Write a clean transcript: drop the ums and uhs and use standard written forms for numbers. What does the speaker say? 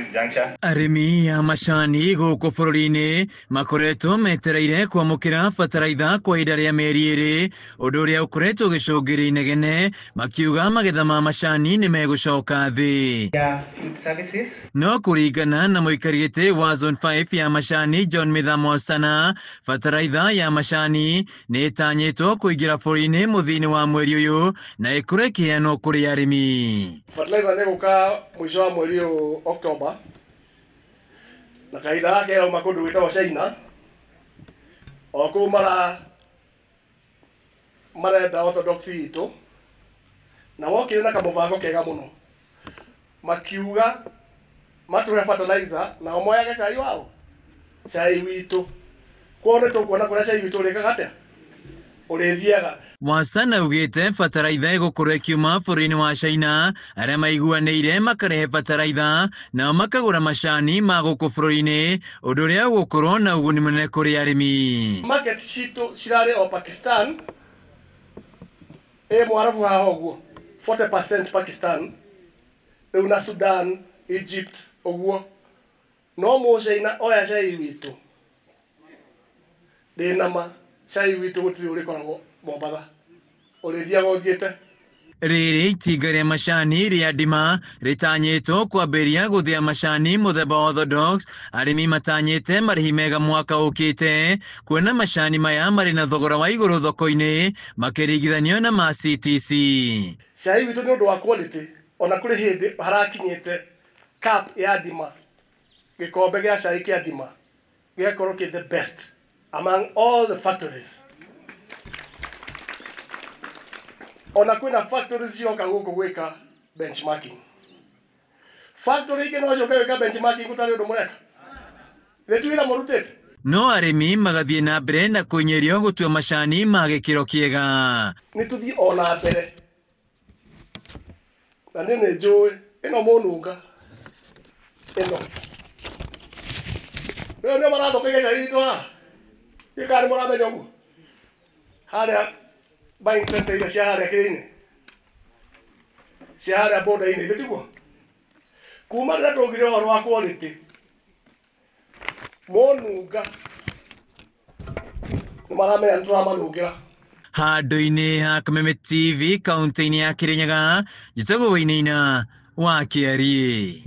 this juncture. Arĩmi a macani gũkũ bũrũri-inĩ makoretwo metereire kwamũkĩra bataraitha kwa ihinda rĩa mĩeri ĩrĩ, ũndũ ũrĩa ũkoretwo ũgĩcũngĩrĩria inegene makiuga magetha ma macani nĩ megũcoka thĩ. Ya field services. No kũringana na mũikari gĩtĩ wa Zone 5 ya macani John Mĩthamo Sana, bataraitha ya macani nĩ ĩtanyĩtwo kũingĩra bũrũri-inĩ mũthia-inĩ wa mweri ũyũ na ĩkorwo ĩkĩheanwo kũrĩ arĩmi. Fertilizer nĩ gũka mũico wa mweri ũyũ October, na kahinda gaka ĩrauma kũndũ gwĩtagwo China, o kũu marenda orthodox itũ, na mokire na kamũbango kega mũno, makiuga matũhe fertilizer nao moyage cai wao, cai witũ. Kwoguo nĩ tũkuona kũrĩa cai witũ ũrĩkaga atĩa, ũrĩthiaga. Wasana augĩte bataraitha ĩgũkorwo ĩkiuma bũrũri-inĩ wa China, arĩa maiguanĩire makarehe bataraitha nao makagũra macani ma gũkũ bũrũri-inĩ, ũndũ ũrĩa ũgũkorwo na ũguni mũnene kũrĩ arĩmi. Market citũ cirarĩ o Pakistan, ĩ mwarabu haha ũguo 40% Pakistan, rĩu na Sudan, Egypt ũguo, no mũcaina oya cai witũ, ndĩna ma cai witũ gũtirĩ ũrĩkoragwo Mombatha, ũrĩthiaga ũthiĩte. Rĩrĩ itinga rĩa macani rĩa ndima rĩtanyĩtwo kwambĩrĩria gũthĩa macani mũthemba wa orthodox, arĩmi matanyĩte marĩhi mega mwaka ũkĩte, kuona macani maya marĩ na thogora wa igũrũ thoko-inĩ makĩringithanio na ma CTC. Cai witũ nĩ ũndũ wa quality, ona kũrĩ hĩndĩ harakinyĩte cup ya ndima, gĩkombe gĩa cai kĩa ndima gĩgakorwo kĩ the best among all the factories. Ona kwĩna factories ciroka gũkũ gwĩka benchmarking. Factory ingĩ no ciũke gwĩka benchmarking gũtarĩ ũndũ mũreka. Thĩ ti wĩra mũrutĩte. No arĩmi magathiĩ na mbere na kũinyĩrio gũtua macani ma gĩkĩro kĩega. Nĩ tũthiĩ o na mbere. Na niĩ nĩ njũĩ ĩno mũnunga ĩno. Rĩu nĩo marathũkagia cai witũ haha. Ndiũĩ kana nĩ mũramenya ũguo. Harĩa buying center iria cia harĩa kĩrĩ-inĩ, cia harĩa border-inĩ, githĩ tiguo? Kuma rĩrĩa twaugire ũhoro wa quality, mũnunga nĩ maramenya nĩ tũramanungĩra. Handũ-inĩ ha Kameme TV kaunti-inĩ ya Kirinyaga, njĩtagwo Wainaina wa Kĩariĩ.